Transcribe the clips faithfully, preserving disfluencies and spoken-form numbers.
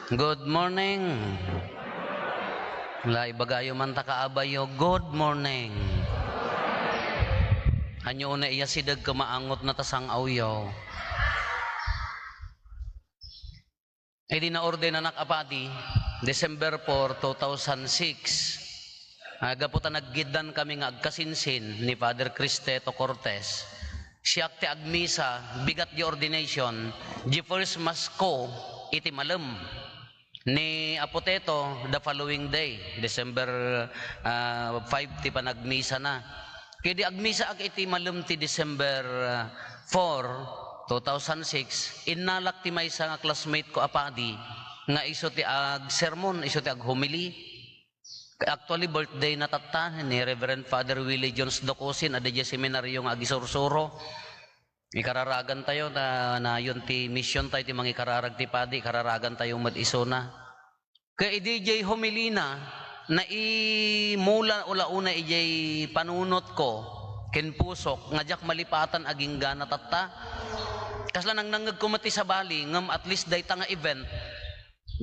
Good morning. La, ibagayo man ta kaabayo, "Good morning." Anyo una iya sideg ket maangotna ta sang-awyo. Idi naordenanak a padi, December four, two thousand six, ah, gapu ta naggiddakami nga agkasinsin ni Father Cristeto Cortez, siak ti agmisa, bigat di ordination, di first mass ko iti malem. Ni Apo Teto, the following day, December, ah, five ti panagmisana. Ket idi agmisaak iti malem ti December, ah, four, two thousand six, innalak ti maysa nga classmate ko a padi nga isu ti agsermon, isu ti aghomili. Actually, birthday na tatta ni Reverend Father Willie Jones Docosin, a diay seminario nga agisursuro. Ikararagantayo ta nayon ti mission tayo ti mangikararag ti padi, ikararagantayo met isuna. Ket idi jay homilina, naimula la una ijay panunotko ken pusok nga diak malipatan aginggana tatta. Kasla nangnangngegko met ti sabali, ngem at least dayta nga event,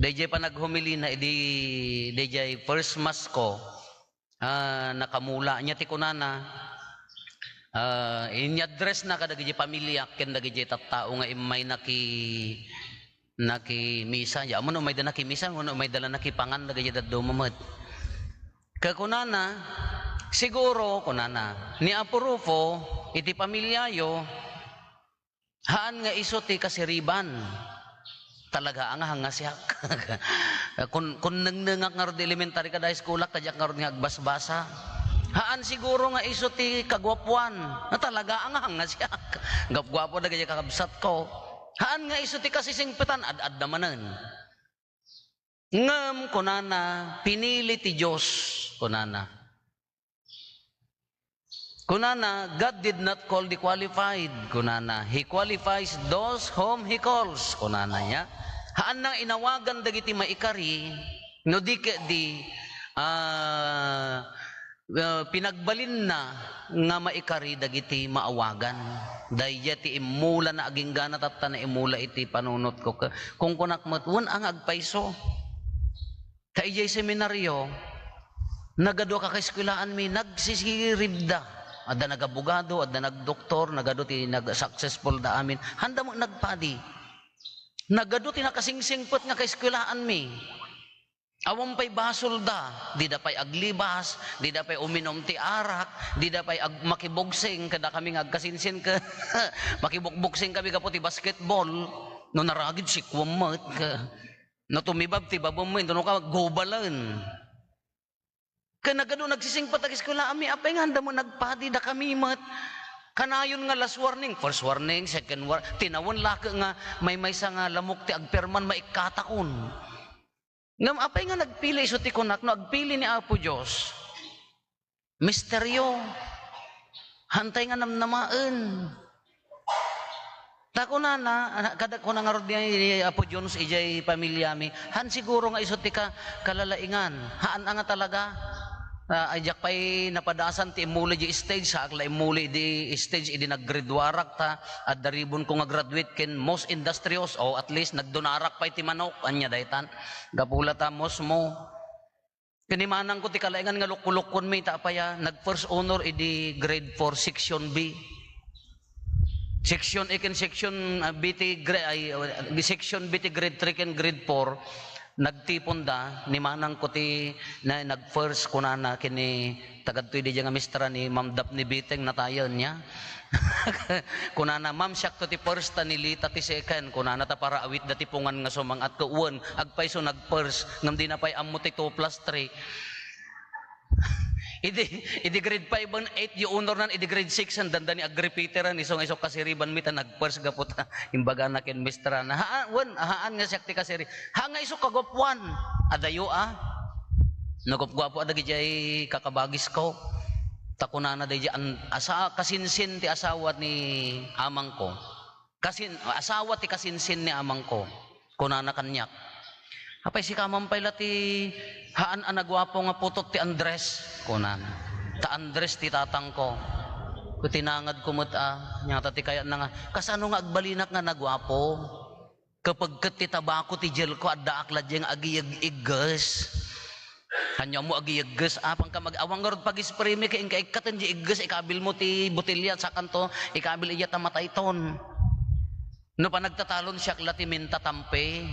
dayjay panaghomilina idi dayjay first mass ko, ah, nakamula. Ania ti kunana, ah, inyadresna kadagiti pamiliak ken dagiti tattao nga immay naki-, nakimisa. Di ammon no mayda nakimisa, wenno mayda la nakipangan dagiti dadduma met. Ket kunana, "Siguro," kunana, "ni Apo Rufo iti pamiliayo, haan nga isu ti kasiriban." Talaga nga hangngasiak. Kun, kun nengnengak ngarud elementary kada high schoolak, ta diak ngarud nga agbasbasa. Haan siguro nga isu ti kaguapuan. Talaga nga hangngasiak. Gapguapo dagiti kakabsatko. Haan nga isu ti kasisingpetan, ad-adda manen. Ngem kunana, "Pinili ti Dios," kunana. Kunana, "God did not call the qualified," kunana. "He qualifies those whom He calls," kunana niya. Haan nang inawagan dagiti maikari, no di ketdi, ah, ah, pinagbalinna nga maikari dagiti maawagan. Daydiay ti immulana aginggana tatta naimula iti panunotko. Kunkunak met, wen a nga agpayso. Ta idiay seminario, nagadu a kakaeskuelaanmi, nagsisiribda. Adda nagabogado, adda nagdoktor, nagadu ti nag-, successful da amin. Handa met nagpadi. Nagadu ti nakasingsingpet nga kaeskuelaanmi. Awan pay basolda, dida pay aglibas, dida pay uminom ti arak, dida pay ag-, makiboksing, kadakami nga agkasinsin ket makibukboksing kami gapu ti basketball. No naragid, sikuam met, ket no tumibab ti babem met, intono ka, gobalen. Ket nagadu nagsisingpet a kaeskuelaanmi, apay nga handa met nagpadi, dakami met. Kanayon nga last warning, first warning, second war-, tinawen la ket nga maymaysa nga lamok ti agperman, maikkatakon. Ngem apay nga nagpili isu ti kunak, no agpili ni Apo Dios, misterio. Haantay nga namnamaen. Ta kunana, ana-, kada kuna ngarud ni, ni Apo Jones idiay pamiliami, haan siguro nga isu ti ka-, kalalaingan. Haan a nga talaga. Ah, ay, diak pay napadasan ti immuli di stage, saak la immuli di stage idi naggraduarak ta adda ribbon ko nga graduate ken most industrious, o at least nagdonarak pay ti manok, ania daytan. Gapu la ta most mo. Ken imanangko ti kalaingan nga lukkolukkonmi, ta apay a, nag-first honor idi grade four, section B. Section A ken section, ah, B ti gra-, ay, ah, section B ti grade three ken grade four, nagtiponda, ni manangko ti na-, nag-first, kunana ken ni tagadtoy diay nga mistra ni Ma'am Daphne Biteng, natayen niya. Kunana, "Ma'am, siakto ti first, ta ni Lita ti second." Kunana, "Ta para awitda ti pungan nga sumang-at." Ket wen, agpayso nag-first, ngem dina pay ammo ti two plus three. Idi, idi grade five and eight, di honornan, idi grade six, dandani agrepiteren, isu nga isu kasiribanmi ta nag-first gapu ta imbagana ken mistrana. Haan, wen, haan nga siak ti kasiri-, haan nga isu kaguapuan. Adayo a. Naguapguapo a dagidiay kakabagisko. Ta kunana daydiay an-, asa-, kasinsin ti asawa ni amangko. Kasin-, asawa ti kasinsin ni amangko. Kunana kaniak, "Apay, sika man pay la ti haan a naguapo nga putot ti Andres?" kunana. "Ta Andres ti tatangko." Ket tinangedko met a, nia ta ti kayatna nga, "Kasano nga agbalinak nga naguapo?" Kapag ket ti tabako ti jelko, addaak la diay nga agiyeg-igges. Ania mo agiyegges? Apang ka mag-, awan ngarud pag-spray mi, kay inka ikkaten di igges, ikabil mo ti botelya, sakanto, ikabil iya ta matayton. No panagtatalon siak la ti minta tampe.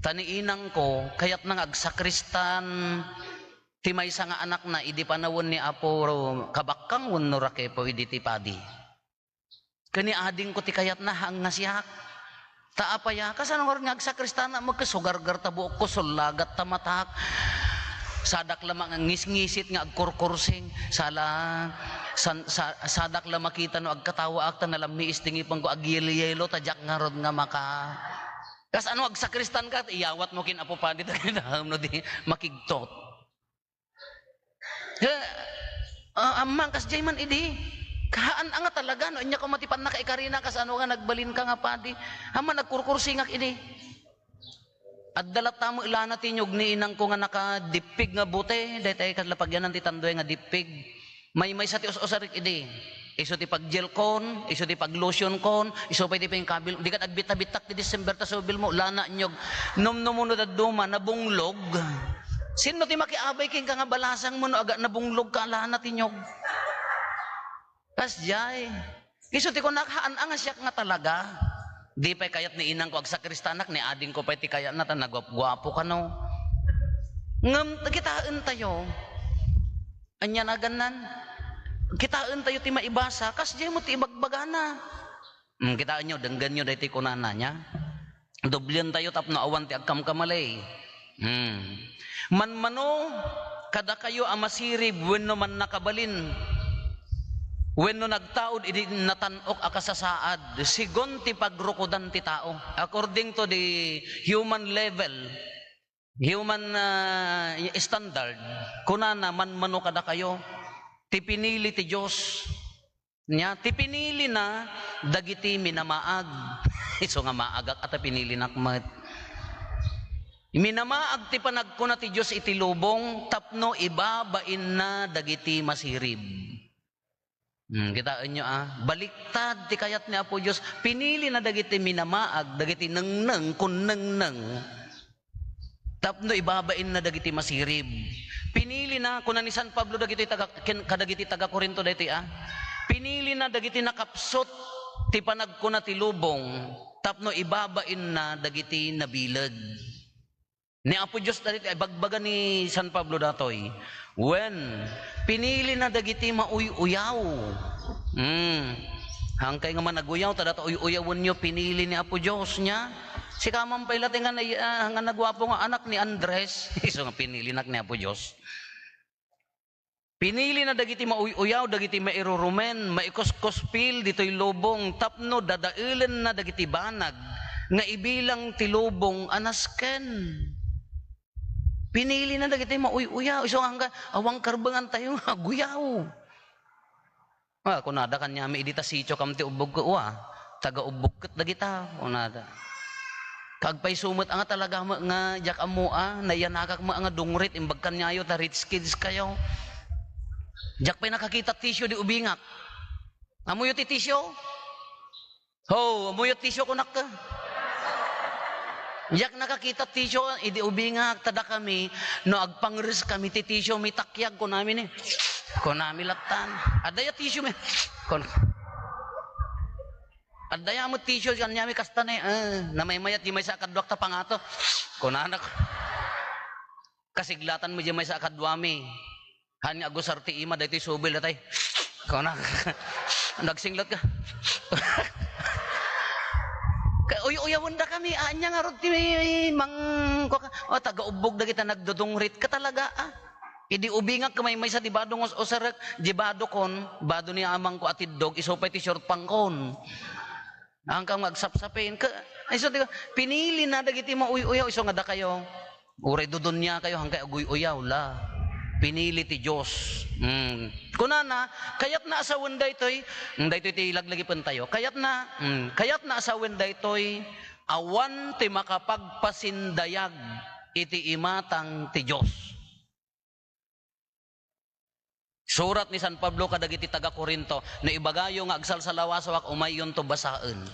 Ta ni inangko, kayatna nga agsakristan ti maysa nga anakna idi panawen ni Apo Kabakkang wenno Rakepo idi ti padi. Ken ni adingko ti kayatna, haan nga siak. Ta apay a, kasano ngarud nga agsakristan a, magkasugargar ta buokko, sullagat ta matak. Sadak la mangisngisit nga agkurkursing. Sala, san-, sa-, sadak la makita no agkatawaak ta nalammiis ti ngipenko, agyelyelo ta diak ngarud nga maka-, kasano agsakristan ka, iyawat mo ken Apo Padi ta kinaham no di makigtot. Eh, ah, amman, kasdiay man idi. Haan a nga talaga, no, ania ko mati pannakaikarina, kasano nga nagbalinka nga padi. Amman, nagkurkursingak idi. Adda latta met lana ti inyog ni inangko nga nakadippig nga bote, daytay ket lapagyanan ti tanduay nga dippig. Maymaysa ti us-usarik idi. Isu ti pagjelkon, isu ti paglotionkon, isu pay ti pangkabil. Dikan agbitta-bittak ti December ta subilmo, lana inyog. Numnum no dadduma, nabunglog. Sinno ti makiabay kenka nga balasangmo no aga-, nabunglog ka, lana ti inyog? Kasdiay. Isu ti kunak, haan a nga siak nga talaga. Di pay kayat ni inangko agsakristanak, ni adingko pay ti kayatna, ta naguapguapo kano. Ngem kitaentayo. Ania nagannan? Kitaentayo ti maibasa, kasdiay met ti ibagbagana. Hmm, kitaenyo, denggenyo daytoy kunana, nia? Doblientayo tapno awan ti agkamkamali. Hmm. Manmano kadakayo a masirib wenno mannakabalin wenno nagtaud idi natan-ok a kasasaad, sigun ti pagrukodan ti tao. According to the human level, human, ah, standard, kunana, manmano kadakayo, ti pinili ti Dios. Nia, ti pinilina dagiti minamaag. Isu nga maagak a ta pinilinak met. Minamaag ti panagkuna ti Dios iti lubong tapno ibabainna dagiti masirib. Hmm, kitaenyo, ah, baliktad ti kayat ni Apo Dios. Pinilina dagiti minamaag, dagiti nengneng, kun nengneng. Tapno ibabainna dagiti masirib. Pinilina, kuna ni San Pablo dagiti taga, ken-, kadagiti taga-Corinto daytoy, ah. Pinilina dagiti nakapsut ti panagkuna ti lubong tapno ibabainna dagiti nabileg. Ni Apo Dios dagiti, ibagbaga ni San Pablo datoy, wen, pinilina dagiti mauy-uyaw. Hmm. Hankay nga managuyaw, ta data uy-uyawenyo, pinili ni Apo Dios, nia? Sika man pay laeng nga nay-, ah, nga naguapo nga anak ni Andres. Isu nga pinilinak ni Apo Dios. Pinilina dagiti mauy-uyaw, dagiti mairurumen, maikuskuspil ditoy lubong tapno dadaelenna dagiti banag nga ibilang ti lubong a nasken. Pinilina dagiti mauy-uyaw. Isu nga angga, awan karbengantayo nga aguyaw. Ah, kunada kaniami, idi ta sitio kam ti ubbogko, ua, taga-ubbog ket dagita, kunada. Kagpayso met a nga talaga met nga diak ammo a, naiyanakak met a nga dungrit, imbag kaniayo ta rich kids kayo. Diak pay nakakita tisyo di ubingak. Ammoyo ti tisyo? Ho, ammoyo tisyo kunak ka. Diak nakakita tisyo idi ubingak, ta dakami, no agpangres kami ti tisyo, mitakyag, kunami ni. Kunami lattan. Adda ya tisyo mi. Kun-, adda ya met tisyo, kaniami kasta ni, eh, namaymayat, di maysa a kaduak ta pangato. Kunana ko. Kasiglatan mo di maysa a kaduami. Han nga agusar ti ima, daytoy subil, atay. Kuna, nagsinglat ka. Ka-, uy-uyawen da kami, anya nga rod ti mang-, kua ka, o, taga-ubbog dagita nagdudungrit ka talaga, ah. Idi ubingak ka maymaysa di bado nga us-usarek, di bado kon, bado ni amang ko atiddog, isu pay ti short pang kon. Angka nga agsapsapin, ka, isu ti, pinili na dagiti mauy-uyaw, isu nga dakayo. Uray dudunia kayo, hangkay aguy-uyaw la. Pinili ti Dios. Mm. Kunana, kayatna a sawen daytoy, mm, daytoy ti laglagipen tayo. Kayatna, mm, kayatna a sawen daytoy, awan ti makapagpasindayag iti imatang ti Dios. Surat ni San Pablo kadagiti taga-Corinto, no ibagayo nga agsalsalawasawak, umayyonto basaen.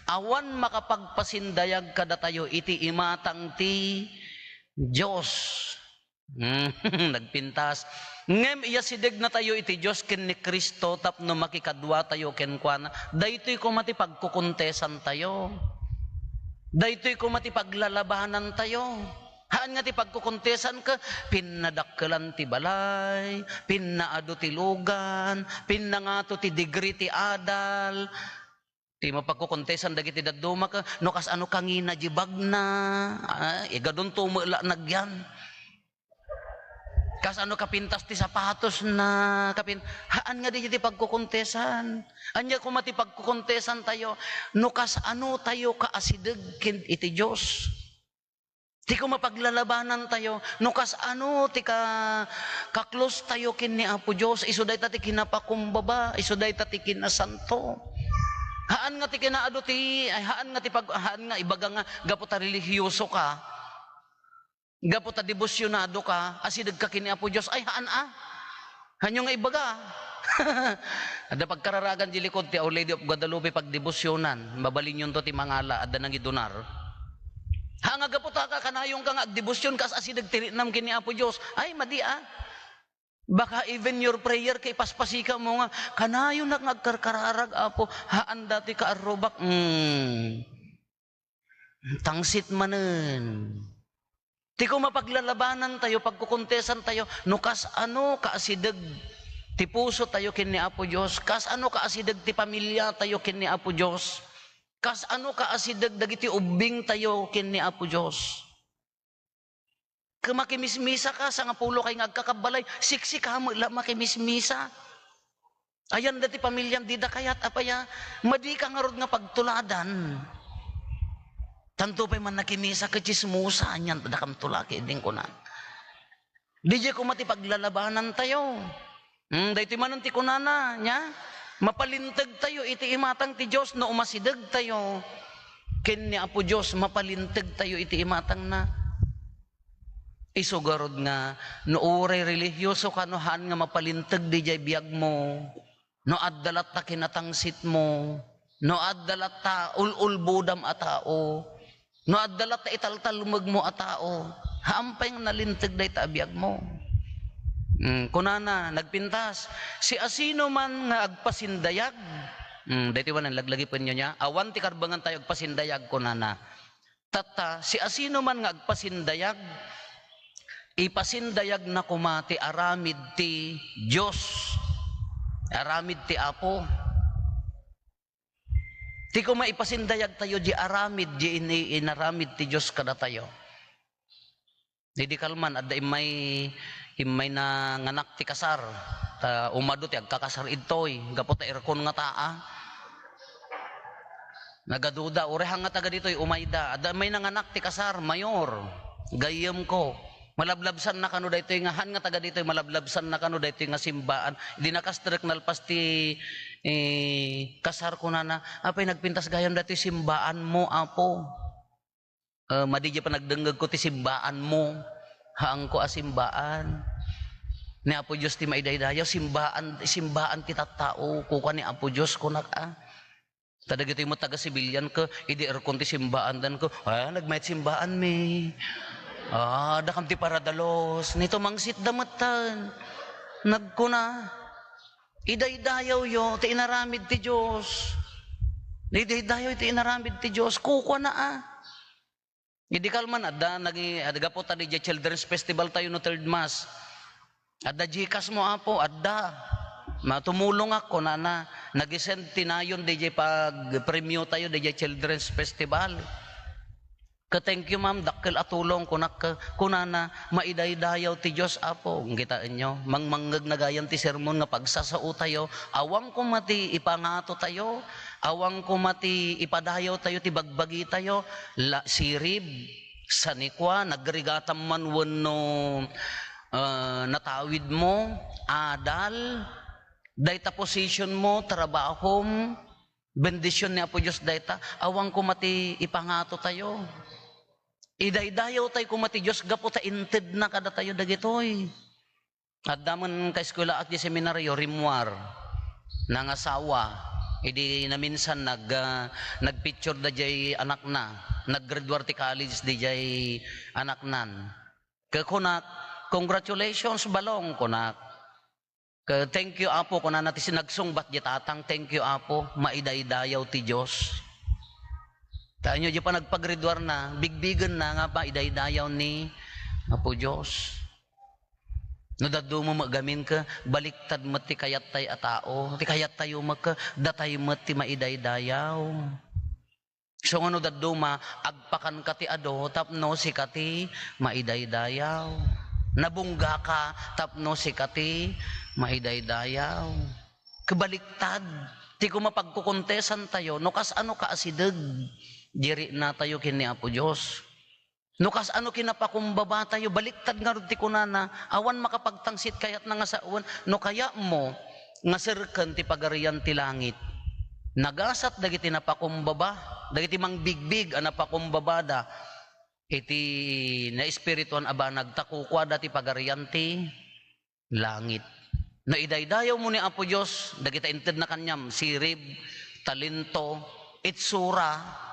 Awan makapagpasindayag kadatayo iti imatang ti Dios. Hmm, nagpintas. Ngem iyasidegnatayo iti Dios ken ni Cristo tapno makikaduatayo kenkuana. Daytoy koma ti pagkukontesantayo. Daytoy koma ti paglalabanantayo. Haan nga ti pagkukontesan ket pinnadakkelan ti balay, pinnaadu ti lugan, pinnangato ti degree ti adal. Ti mapagkukontesan dagiti dadduma ket no kasano kangina di bagna, ah, igadun tumo la nagyan. Kasano kapintas ti sapatosna, kapin-, haan nga di ti pagkukontesan. Ania koma ti pagkukontesantayo no kasano tayo kaasideg ken iti Dios. Ti koma paglalabanantayo, no kasano ti ka-, ka-close tayo ken ni Apo Dios, isu dayta ti kinapakumbaba, isu dayta ti kinasanto. Haan nga ti kinaadu ti, ay, haan nga ti pag-, haan nga ibaga nga gapu ta relihiyoso ka, gapu ta debosyonado ka, asideg ka ken ni Apo Dios, ay, haan a. Hanyo nga ibaga. Adda pagkararagan di likod ti Our Lady of Guadalupe pagdebosyonan. Mabalinyonto ti mangala, adda nangidunar. Ha nga gapu ta ka, kanayon ka nga agdebosyon kas asideg ti riknam ken ni Apo Dios. Ay, madi a. Baka even your prayer kay paspasika mo nga, kanayon nga agkarkararag, Apo, haan dati kaarrubak. Hmm. Tangsit manen. Ti koma paglalabanantayo, pagkukontesantayo, no kasano kaasideg ti pusotayo ken ni Apo Dios, kasano kaasideg ti pamiliatayo ken ni Apo Dios, kasano kaasideg dagiti ubbingtayo ken ni Apo Dios. Ket makimismisa ka, sangapulo kay nga agkakabbalay, siksika met la makimismisa. Ayan dati pamiliam, dida kayat, apay a, madika ngarud nga pagtuladan. Tanto pay man nakimisa ket tsismosa, anian, dakam tulaki, idin kuna. Didiay koma ti paglalabanantayo. Hmm, daytoy manen ti kunana, nia? Mapalintegtayo iti imatang ti Dios no umasidegtayo ken ni Apo Dios, mapalintegtayo iti imatangna. Isu garud nga, no uray relihiyoso ka, no haan nga mapalinteg didiay biagmo, no adda latta kinatangsitmo, no adda latta ul-ulbodam a tao, no adda latta italtalmegmo a tao, haan pay nga nalinteg dayta a biagmo. Hmm, kunana, nagpintas, "Siasinoman nga agpasindayag," hmm, daytoy manen, laglagipenyo nia, "awan ti karbengantayo agpasindayag," kunana. Tatta, siasinoman nga agpasindayag, ipasindayagna koma ti aramid ti Dios, aramid ti Apo. Ti koma ipasindayagtayo, di aramid, di ini-, inaramid ti Dios kadatayo. Idi kalman, adda immay, immay nanganak ti kasar, ta umadu ti agkakasar idtoy, gapu ta aircon nga taa. Nagaduda, "Uray haan nga taga ditoy umayda." Adda may nanganak ti kasar, mayor, gayyemko. Malablabsanna kano daytoy nga, haan nga taga ditoy, malablabsanna kano daytoy nga simbaan. Idi nakastrek, nalpas ti, eh, kasar, kunana, "Apay, nagpintas gayam daytoy simbaanmo, Apo." Eh, madi diay panagdengngegko ti simbaanmo. Haanko a simbaan. Ni Apo Dios ti maidaydayaw, simbaan, simbaan ti tattao, kukua ni Apo Dios, kunak a. Ta dagitoy met taga-civilian ket, idi aircon ti simbaandan ket, "Ah, nagmayat simbaanmi. Ah, dakam ti paradalos." Ni tumangsitda metten. Nagkuna, "Idaydayawyo ti inaramid ti Dios. Idaydayawyo ti inaramid ti Dios." Kukuana a. Idi kalman, adda nagi-, adda gapu ta diay Children's Festival tayo no third Mass. "Adda Gcash mo, Apo?" "Adda." "Ma, tumulongak," kunana. Nag-send ti nayon diay pagpremio tayo diay Children's Festival. "Ka, thank you, ma'am, dakkel a tulong," kunak, kunana, "Maidaydayaw ti Dios, Apo." Kitaenyo, mangmangngegna gayam ti sermon nga pagsasao tayo, awan koma ti ipangato tayo, awan koma ti ipadayaw tayo ti bagbagi tayo, la-, sirib, sanikua, nagrigatam man wenno, ah, natawid mo, adal, dayta position mo, trabahom, bendision ni Apo Dios dayta, awan koma ti ipangato tayo. Idaydayaw tayo koma ti Dios gapu ta intedna kadatayo dagitoy. Adda man kaeskuelaak di seminario, rimmuar, nangasawa. Idi naminsan nag, ah, nagpicture da jay anakna, naggraduar ti college di jay anaknan. Ket kunak, "Congratulations, balong," kunak. Ket, "Thank you, Apo," kunana ti sinagsungbat di tatang, "Thank you, Apo, maidaydayaw ti Dios." Tayo di pa nagpaggraduarna, bigbigenna nga maidaydayaw ni Apo Dios. No dadduma met gamin ket, baliktad met ti kayattayo a tao. Ti kayattayo met ket, datay met ti maidaydayaw. So, nga no dadduma, agpakanka ti adu tapno sika ti maidaydayaw. Nabunggaka tapno sika ti maidaydayaw. Kabaliktad, ti koma pagkukontesantayo, no kasano kaasideg, di riknatayo ken ni Apo Dios. No kasano kinapakumbabatayo, baliktad ngarud ti kunana, awan makapagtangsit kayatna nga sawen, no kayatmo nga serken ti Pagarian ti langit. Nagasat dagiti napakumbaba, dagiti mangbigbig a napakumbabada iti naespirituan a banag, ta kukuada ti Pagarian ti langit. No idaydayawmo ni Apo Dios, dagita intedna kaniam, sirib, talento, itsura.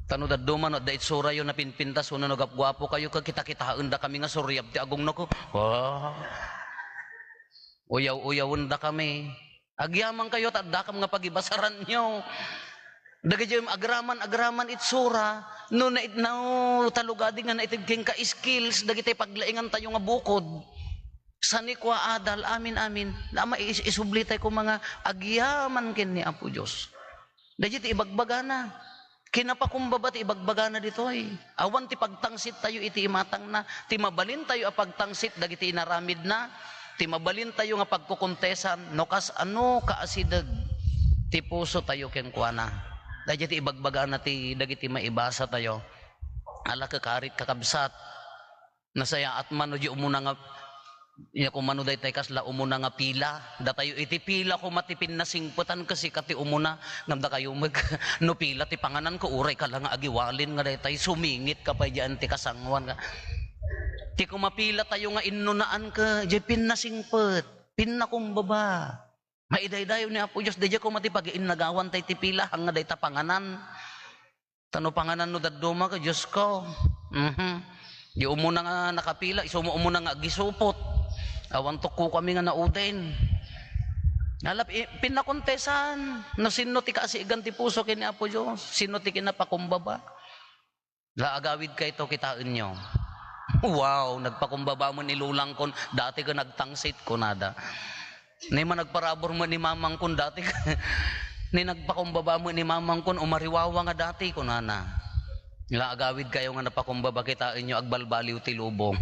Ta no dadduma no adda itsurayo, napinpintas wenno nagapguapokayo, ket kitakitaendakami nga suriab ti agungno ko. Ah. Uyaw-uyawendakami. Agyamankami ta addakam nga pagibasaranyo. Dagiti agraman, agraman itsura, no nait-, no talugadi nga naited kenka skills, dagiti paglaingantayo nga bukod. Saan ni kua adal, amin, amin. Ama, is-, isublitay koma nga agyaman ken ni Apo Dios. Dagiti ibagbagana. Kinapakumbaba ti ibagbagana ditoy. Awan ti pagtangsittayo iti imatangna, ti mabalintayo a pagtangsit dagiti inaramidna, ti mabalintayo nga pagkukontesan no kasano kaasideg ti pusotayo kenkuana. Daydiay ti ibagbagana ti dagiti maibasatayo. Ala, kakarit, kakabsat. Nasayaat man no di umuna nga, ya, kumano daytay kasla umuna nga pila. Datayo iti pila koma ti pinnasingpetan ket sika ti umuna. Ngem dakayo met, no pila ti pangananko, uray ka la nga agiwalin nga daytay, sumingit ka pay diay ti kasangoan nga. Ti koma pilatayo nga innunaan ket diay pinnasingpet, pinnakumbaba. Maidaydayaw ni Apo Dios, daydiay koma ti pagiinnagawan tay ti pila, haan nga dayta panganan. Ta no panganan no dadduma ka, Diosko. Mhm. Di umuna nga nakapila, isu met umuna nga agisupot. Awan tukko kami nga nauden. Nalap-, i-, pinakontesan, no sinno ti kaasigan ti puso ken ni Apo Dios, sinno ti kinapakumbaba. La, agawid kayto, kitaenyo. Wow, nagpakumbaba met ni lolangkon, dati ket nagtangsit, kunada. Ni managparabur met ni mamangkon, dati ket, ni nagpakumbaba met ni mamangkon, umariwawa nga dati, kunana. La, agawid kayo nga napakumbaba, kitaenyo, agbalbaliw ti lubong.